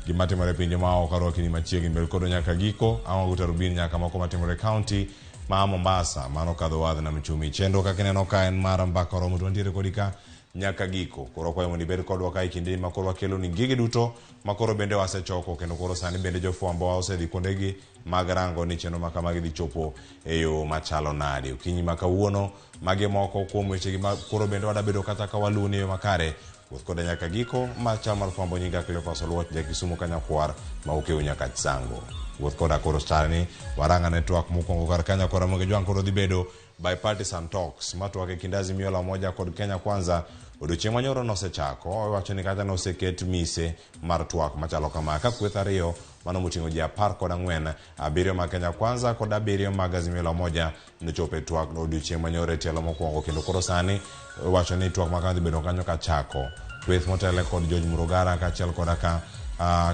Gima timore e pinje maoko arwakini machiegni bed kodwa nyaka giko. Ang'o gutero bin nyaka moko matimore e kaunti ma Mombasa. Mano kadho wadh nam chumi. Chenro kaka ineno ka en mar mbaka oromo to wantiere kodi ka nyaka giko. Koro wakwayo mondo ibed kodwa ka e kindeni ma koro wakeloni gigi duto ma koro bende wasechoko kendo koro sani bende jofwambo osedhi kuondegi mag rango ni chenro ma kamagi dhi chopo e yo machalo nade. Okinyi ma kawuono magi moko kuom wechegi ma koro bende wadabedo kata ka waluwo e yo makare. Wuoth koda nyaka giko ma chal mar fwambo nyinga Cleophas Oluoch ja Kisumu Kanyakwar ma okew nyaka Chango. Wuoth koda koro sani waranga ne twak mokwongo kar kanyo kora Ramogi Jwang' koro dhi bedo bipartisan talks ma twak e kind Azimio la Umoja kod Kenya Kwanza odiochieng' manyoro nosechako owacho ni kata noseket mise mar twak machalo kama ka kweth ariyo mano moting'o ji 14, 7 mag Kenya Kwanza kod 7 mag Azimio la Umoja nochopo e twak odiochieng' manyoro e tielo mokwongo kendo koro sani iwacho ni twak makama dhi bedo kanyo kachako kweth motele kod George Murugara kaachiel koda ka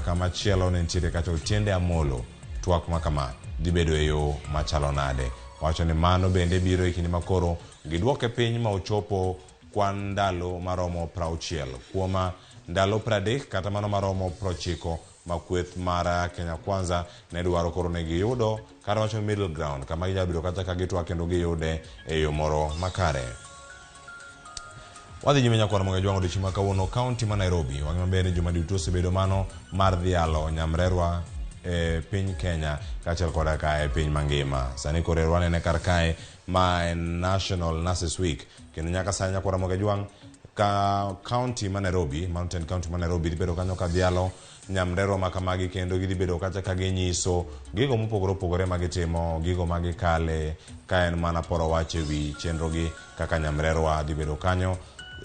kama chielo ne nitiere kacha Otiende Amolo. Twak makama dhi bedo e yo machalo nade? Wacho ni mano bende biro e kinde makoro giduoke piny ma ochopo kwan ndalo maromo 60 kuom ndalo 30 kata mano maromo 90 ma kweth mar Kenya Kwanza ne dwaro koro ne giyudo kar wacho middle ground kama ginyalo bedo kata ka gitwak kendo giyude e yo moro makare. Wadhi nyime nyakwar Ramogi Ajwang' odiochieng' ma kawuono kaunti ma Nairobi. Wang'e maber ni juma duto osebedo mano mar dhialo nyamrerwa e piny Kenya kaachiel koda ka e piny mangima. Sani koro ero wanene kar kae ma en National Nurses Week kendo nyaka sani nyakwar Ramogi Ajwang' ka kaunti ma Nairobi, Mountain County ma Nairobi dhi bedo kanyo ka dhialo nyamrerwa ma kamagi kendo gidhi bedo kacha ka ginyiso gigo mopogore opogore ma gitimo, gigo ma gikale ka en mana poro wach e wi chenrogi kaka nyamrerwa dhi bedo kanyo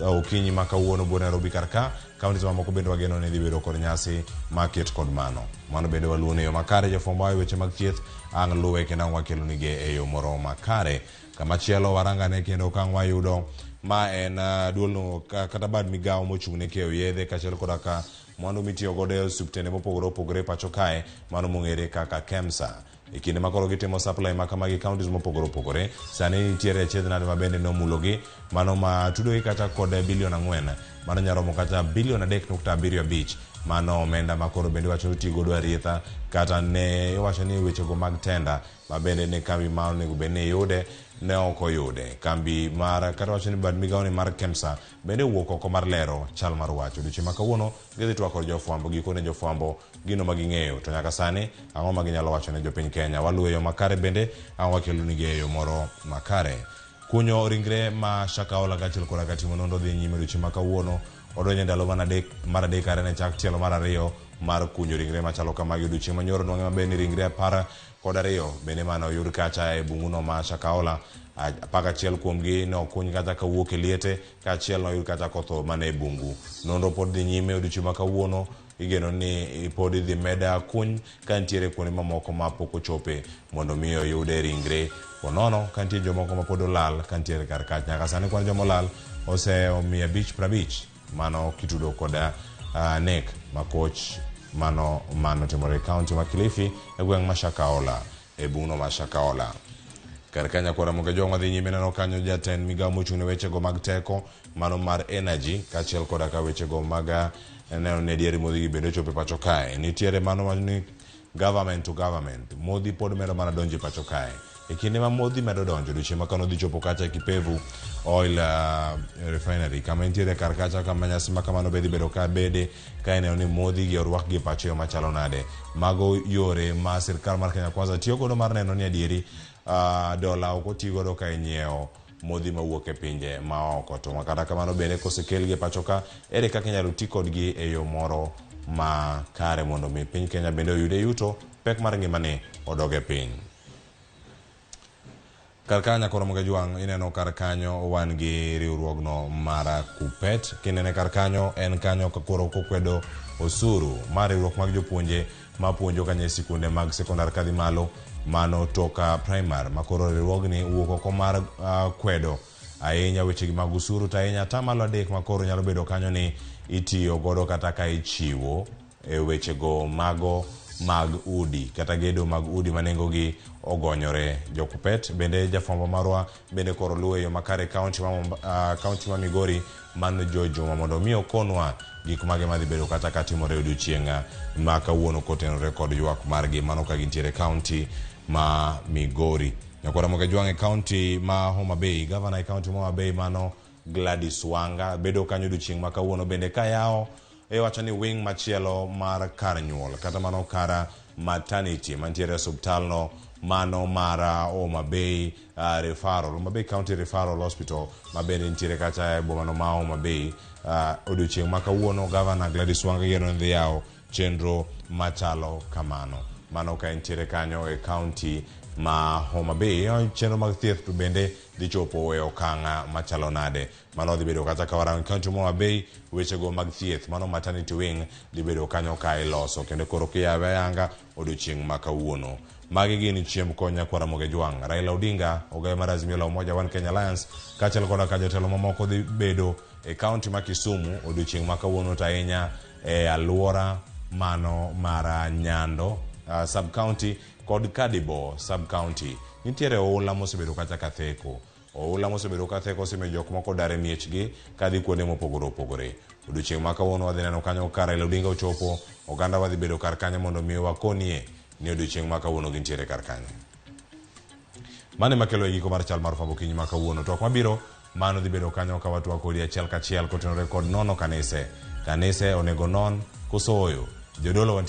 okinyi ma kawuono buo Nairobi kar ka. Counties mamoko bende wageno ni dhi bedo kod nyasi ma ket kod mano. Mano bende waluwo e yo makare. Jofwambo e weche mag thieth ang' luwe kendo ang' wakelonige e yo moro makare. Kamachielo warangane kendo kang' wayudo ma en duolno kata bad migawo mochung' ne keyo yedhe kaachiel koda ka mwandu mitiyo godo e osiptende mopogore opogore e pacho kae mano mong'ere kaka KEMSA. E kinde ma koro gitimo supply ma kamagi counties mopogore opogore, sani nitiere achiedh nade ma bende nomulogi mano ma tudogi kata kod bilion 4, mano nyalo romo kata bilion 3.75. Mano omenda ma koro bende iwacho ni oti godo arietha kata ne iwacho ni wechego mag tenda ma bende ne kambi ma onego bed ni yude ne ok oyude. Kambi mar kata wacho ni bad migawo ni mar KEMSA bende owuok oko mar lero chal mar wach. Odiochieng' ma kawuono gidhi twak kod jofwambo, gikone jofwambo gino ma ging'eyo to nyaka sani ang'o ma ginyalo wacho ne jopiny Kenya. Waluwo e yo makare bende ang' wakelonigi e yo moro makare. Kunyo ringre ma Shakahola kaachiel koda ka timo nonro dhi nyime odiochieng' ma kawuono. Odonjo e ndalo mar adek are ne chak tielo mar ariyo mar kunyo ringre machalo kamagi. Odiochieng' manyoro nwang'e maber ni ringre 12 bende mane oyud kacha e bunguno ma Shakahola. 11 kuomgi ne okuny kata kawuok e liete, kaachiel noyud kata kotho mana e bungu. Nonro pod dhi nyime odiochieng' ma kawuono. Igeno ni pod idhi med kuny ka nitiere kuonde mamoko ma pok ochope mondo mi oyude ringre. Ponono ka nitie jomoko ma pod olal ka nitiere kar kacha. Nyaka sani kwan joma olal ose 550 mano kitudo kod nek makoch mano manotimore e kaunti ma Kilifi e gweng' ma Shakahola e bungno ma Shakahola. Kar ka nyakwar Ramogi Ojwang' wadhi nyime neno kanyo jatend migawo mochung' ne wechego mag teko mano mar energy kaachiel koda ka wechego mag neno ni adieri modhi gi bende ochopo e pacho kae. Nitiere mano ni government to government modhi pod medo mana donjo e pacho kae. E kinde ma modhi medo donjo odiochieng' ma kano dhi chopo kacha e Kipevu Oil Refinery kama entiere kar kacha kama nyasi ma kamano be dhi bedo ka bede ka ineno ni modhi gi orwak gi e pacho yo machalo nade. Mago yore ma sirkal mar Kenya Kwanza tiyo godo mar neno ni adieri dola ok oti godo ka inyiewo modhi mawuok e pinje maoko. To kata kamano bende kosekelgi e pacho ka, ere kaka inyalo ti kodgi e yo moro ma kare mondo mi piny Kenya bende oyude yuto, pek mar ngimani odog e piny. Kar kanyo nyaka Ramogi Ajwang' ineno kar kanyo wan gi riwruogno mar KUPPET. Kinene kar kanyo en kanyo koro kokwedo osuru mar riwruok mag jopuonje mapuonjo kanyo e sikunde mag sekondar kadhi malo mano toka primar ma koro riwruogni wuok oko mar kwedo ahinya wechegi mag osuru to ahinya atamalo 3 ma koro nyalo bedo kanyo ni itiyo godo kata ka ichiwo e wechego mago mag udi kata gedo mag udi ma nengogi ogonyore. Jo KUPPET bende jafwambo marwa bende koro luwo e yo makare kaunti ma Migori mano George Juma mondo mi okonwa Gik mage madhi bedo kata ka timore odiochieng' ma kawuono kotenore kod ywak margi mano ka gintiere kaunti ma Migori. Nyakwara Moke Jwang' e kaunti ma Homa Bay, gavana e kaunti ma Homa Bay mano Gladys Wanga bedo kanyo odiochieng' ma kawuono bende kayawo iwacho ni wing machielo mar kar nyuol kata mano kar maternity mantiere e osuptal no mano mar Homa Bay Referral, Homa Bay County Referral Hospital ma bende nitiere kacha e bomano ma Homa Bay. Odiochieng' ma kawuono Gavana Gladys Wanga yiero ni dhi yawo chenro machalo kamano. Mano ka entiere kanyo e kaunti ma Homa Bay. Chenro mag thieth to bende dhi chopo e okang' machalo nade? Mano dhi bedo kata ka warango kaunti ma Homa Bay, wechego mag thieth mano maternity wing dhi bedo kanyo ka iloso kendo koro kiyawe ayanga odiochieng' ma kawuono. Magi gin chiemb kony nyakwar Ramogi Jwang'. Raila Odinga, ogayo mar Azimio la Umoja One Kenya Alliance, kaachiel koda ka jotelo mamoko dhi bedo e kaunti ma Kisumu odiochieng' ma kawuono to ahinya e alwora mano mar Nyando sub county kod Kadibo sub county. Nitiere oula mosebedo kacha ka theko. Oula mosebedo ka theko osemiyo jok moko odar e miechgi kadhi kuonde mopogore opogore. Odiochieng' ma kawuono wadhi neno kanyo ka Raila Odinga ochopo, oganda wadhi bedo kar kanyo mondo mi wakonie ni odiochieng' ma kawuono gintiere kar kanyo. Mano ema kelo e giko mar chal mar fwambo kinyi ma kawuono. Twak mabiro mano dhi bedo kanyo ka watwak kodi achiel kachiel kotenore kod nono kanise. Kanise onego non koso ooyo? Jodolo wantie.